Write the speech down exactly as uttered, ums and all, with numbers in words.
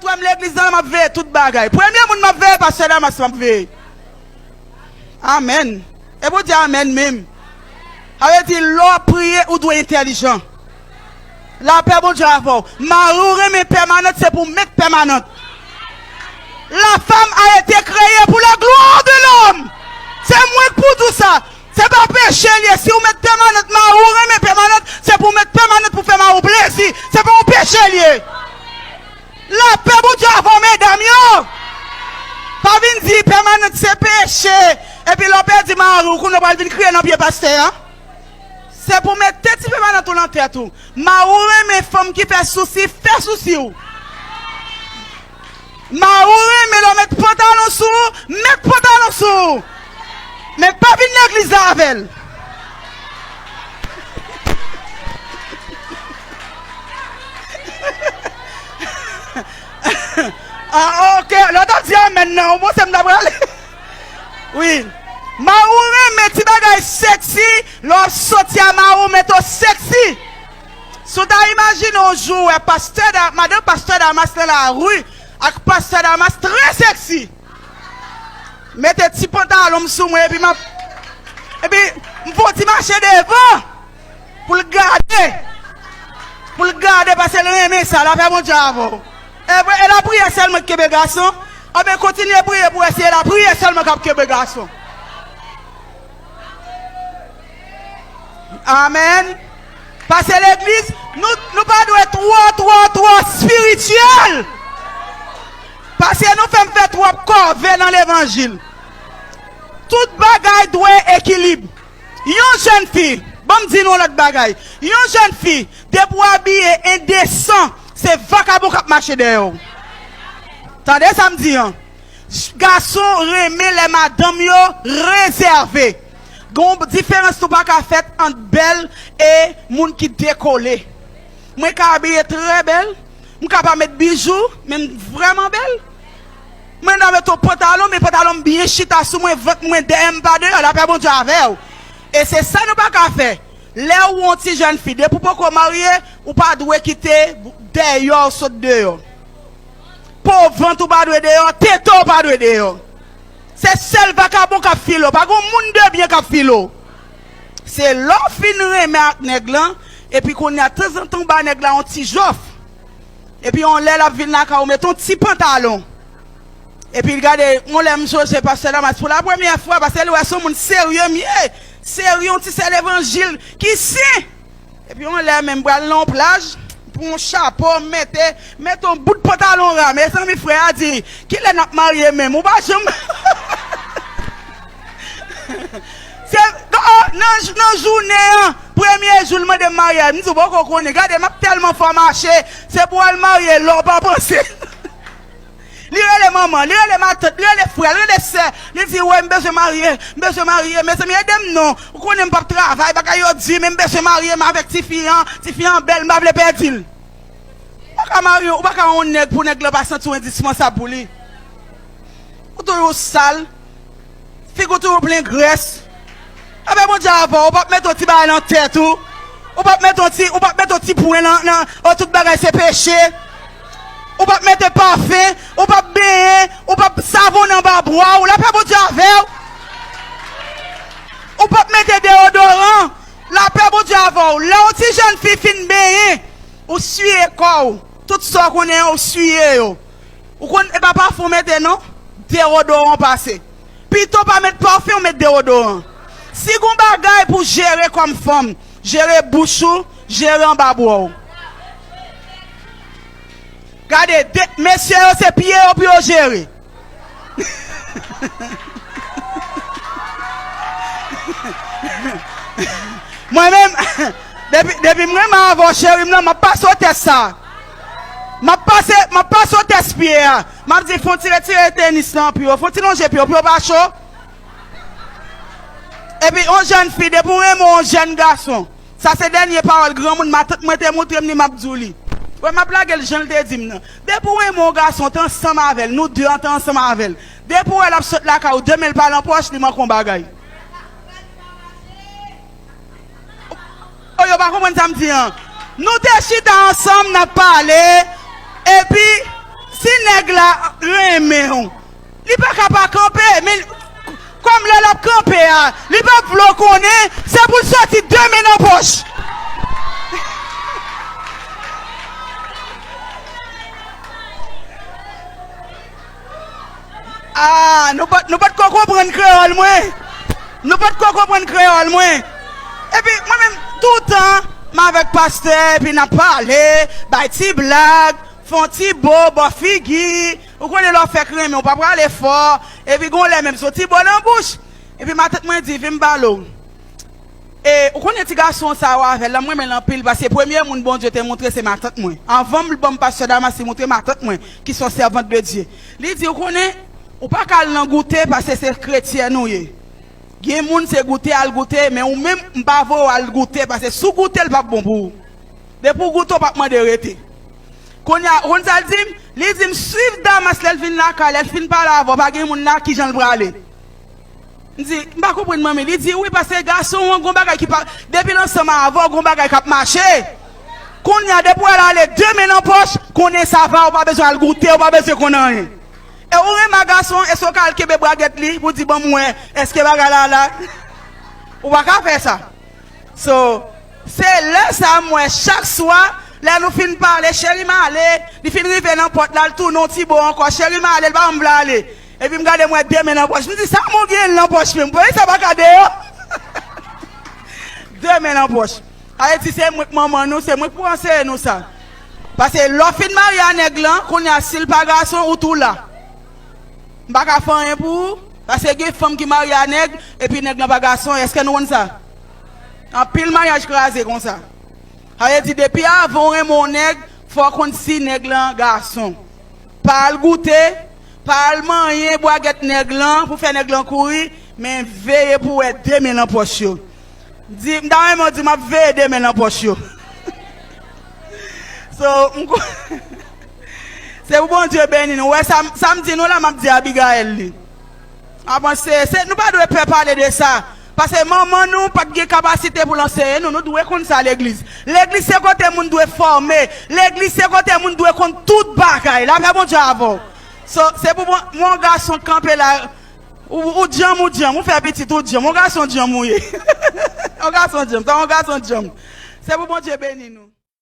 Wè m legliz nan, m ap veye tout bagay. Premye moun m ap veye, pastè Damas, m ap veye. Amèn. E pou di amèn menm. Sa vle di, lè w ap priye, ou dwe entèlijan. Lapè Bondye avè w. Mari w renmen pèmanant, se pou w met pèmanant. La femme a été créée pour la gloire de l'homme. Se mwen k pou di w sa. Se pa peche l ye. Si w met pèmanant, mari w renmen pèmanant, se pou w met pèmanant pou fè mari w plezi. Se pa yon peche l ye. Lapè Bondye avè w, medam yo. Pa vin di pèmanant se peche. Epi lè w pèdi mari w, kounye w pral vin kriye nan pye pastè a. Se pou mete ti pèmanant ou nan tèt ou. Mari w renmen fanm ki fè sousi, fè sousi w. Mari w renmen lè w met pantalon sou ou, met pantalon sou ou. Men pa vin legliz la avè l. Ah, ok. Lè w t ap di amèn nan, ou panse m ta prale? Wi. Mari w renmen ti bagay sexy, lè w ap soti a mari w mete w sexy. Si w ta imajine yon jou w wè pastè Da-, madanm pastè Damas nan lari ak pastè Damas trè sexy. Mete ti pantalon m sou mwen epi m ap, epi m fè yon ti mache devan. Pou l gade. Pou l gade, paske l renmen sa. Lapè Bondye avè w. E, e lapriyè sèlman k kenbe gason. Anben, kontinye priye pou wè si e lapriyè sèlman k ap kenbe gason. Amèn. Paske legliz, nou, nou pa dwe twò, twò, twò espirityèl. Paske nou fè m fè twòp kòve nan levanjil. Tout bagay dwe ekilib. Yon jèn fi, ban m di nou yon lòt bagay. Yon jèn fi, depi w abiye endesan, se vakabon k ap mache dèyè w. Tande sa m di an. Gason renmen lè madanm yo rezève. Gen yon diferans tou pa ka fèt ant bèl e moun ki dekole. Mwen ka abiye trè bèl, m ka pa met bijou, men m vrèman bèl. Mwen ta met yon pantalon, men pantalon m byen chita sou mwen, vant mwen dèyè m pa deyò, lapè Bondye avè w. E se sa nou pa ka fè. Lè ou yon ti jèn fi, depi w poko marye, ou pa dwe kite dèyò w sot deyò. Po vant ou pa dwe deyò, tete w pa dwe deyò. Se sèl vakabon k ap file w, pa gen moun de byen k ap file w. Se lè w fin renmen ak nèg lan, epi kounye a tanzantan w ba nèg la yon ti jòf. Epi yon lè l ap vin lakay ou, met yon ti pantalon. Epi l gade, yon lè m sonje pastè Damas pou la premyè fwa, paske li wè se yon moun serye m ye, serye, yon ti sè levanjil ki sen. Epi yon lè menm pral nan yon plaj, pou yon chapo, m mete, mete yon bout pantalon ra. Mezanmi, frè a di, "Kilè n ap marye menm? Ou pa janm." Se, oh, nan, nan jounen an, premye jou l mande m maryaj. M di, "Ou poko konnen. Gade, m ap tèlman fò mache, se pou w al marye lè w pa panse." Li rele manman, li rele matant, li rele frè, li rele sè. Li di, "Woy, m bezwen marye, m bezwen marye. Mezanmi, ede m non. Ou konnen m p ap travay, bagay yo di, men m bezwen marye, m avèk tifi an, tifi an bèl, m pa vle pèdi l." Ou pa ka marye, ou pa ka yon nèg pou nèg lan pa santi w endispansab pou li. Ou toujou sal. Figi w toujou plen grès. Apre Bondye avè w, ou p ap mete yon ti bagay nan tèt ou. Ou p ap mete yon ti, ou p ap mete yon ti pwen nan, nan, oh, tout bagay se peche. Ou p ap mete pafen, ou p ap benyen, ou p ap savonnen anba bwa w. Lapè Bondye avè w. Ou p ap mete deyodoran. Lapè Bondye avè w. Lè yon ti jèn fi fin benyen, ou siye kò w. Tout sa w konnen an, ou siye yo. Ou konn, e pa pafen w mete non, dewodoran w pase. Pito w pa met pafen, w met dewodoran. Si gon bagay pou jere kòm fanm, jere bouch ou, jere anba bwa w. Gade, de, mesye yo se pye yo pou yo jere. Mwen menm, depi, depi m renmen avè w, cheri m nan, m ap pase w tès sa. M ap pase, m ap pase w tès pye a. M ap di, "Fon ti retire tenis lan pou yo, fon ti lonje pye yo, pou yo pa cho." Epi, yon jèn fi, depi w renmen yon jèn gason, sa se dènye pawòl granmoun matant mwen te montre m li, m ap di w li. Wè, m ap lage l jan l te di m nan. Depi w renmen yon gason, w te ansanm avè l, nou de an te ansanm avè l. Depi w wè l ap sot lakay ou, de men l pa nan pòch li, manke yon bagay. Oh, yo pa konprann sa m di an. Nou te chita ansanm, n ap pale. Epi, si la renmen w. Li pa ka pa kanpe, men kòm lè l ap kanpe a, li p ap vle w konnen, se pou l soti de men nan pòch. Ah, nou pa, nou pa t ko konprann kreyòl mwen. Nou pa t ko konprann kreyòl mwen. Epi, mwen menm, toutan, m avèk pastè, epi n ap pale, bay ti blag, fè yon ti bo, bò figi. Ou konnen lè w fèk renmen, ou pa prale fò. Epi, gon lè menm, se yon ti bo nan bouch. Epi, matant mwen di, vin m pale w. E, ou konnen ti gason sa yo avè l la, m renmen l anpil, paske premye moun Bondye te montre se matant mwen. Anvan m ban m pastè Damas, li montre matant mwen, ki se yon sèvant de Dye. Li di, ou konnen, ou pa ka al nan goute, paske se kretyèn ou ye. Gen moun se goute, al goute, men ou menm, m pa voye w al goute, paske si w goute, l p ap bon pou ou. Depi w goute, w p ap mande rete. Kounye a, ou konn sa l di m? Li di m, swiv Damas lè l vin lakay, lè l fin pale avè w, pa gen moun la, kijan l prale? M di, m pa konprann manmi. Li di, wi, paske gason an gon bagay ki pa, depi l ansanm avè w, gon bagay k ap mache. Kounye a, depi w wè l ale de men nan pòch, konnen sa va, ou pa bezwen al goute, ou pa bezwen konn anyen. E ou renmen gason, èske w ka al kenbe bragèt li pou di, ban m wè, èske bagay la la? Ou pa ka fè sa. So, se lè sa m wè chak swa, lè nou fin pale, cheri m ale, li fin rive nan pòt la, l tounen yon ti bo ankò, cheri m ale, l pa janm vle ale. Epi m gade m wè de men nan pòch. M di, sa moun gen nan pòch menm? Poukisa sa pa ka deyò? De men nan pòch. Sa vle di se mwen k manman nou, se mwen k pou anseye nou sa. Paske lè w fin marye a nèg lan, kounye a, si l pa gason, ou tou la. M pa ka fè anyen pou ou, paske gen fanm ki marye a nèg, epi nèg lan pa gason, èske nou konn sa? Anpil maryaj kraze konsa. Sa vle di, depi avan w renmen yon nèg, fò w konn si nèg lan gason. Pa al goute, pa al manyen bragèt nèg lan pou fè nèg lan kouri, men veye pou w wè de men nan pòch yo. Di, m ta renmen w di, m ap veye de men nan pòch yo. So, m ko-, se pou Bondye beni nou. Ou wè sa, sa m di nou la, m ap di Abigail li. A panse, se, nou pa dwe pè pale de sa. Paske manman nou pa t gen kapasite pou l anseye nou. Nou dwe konn sa legliz. Legliz se kote moun dwe fòme. Legliz se kote moun dwe konn tout bagay. Lapè Bondye avè w. So, se pou mwen, mwen gason kanpe la. Ou, ou djanm, ou djanm. Ou fè pitit, ou djanm. Yon gason djanm ou ye. Yon gason djanm. Sa yon gason djanm. Se pou Bondye beni nou.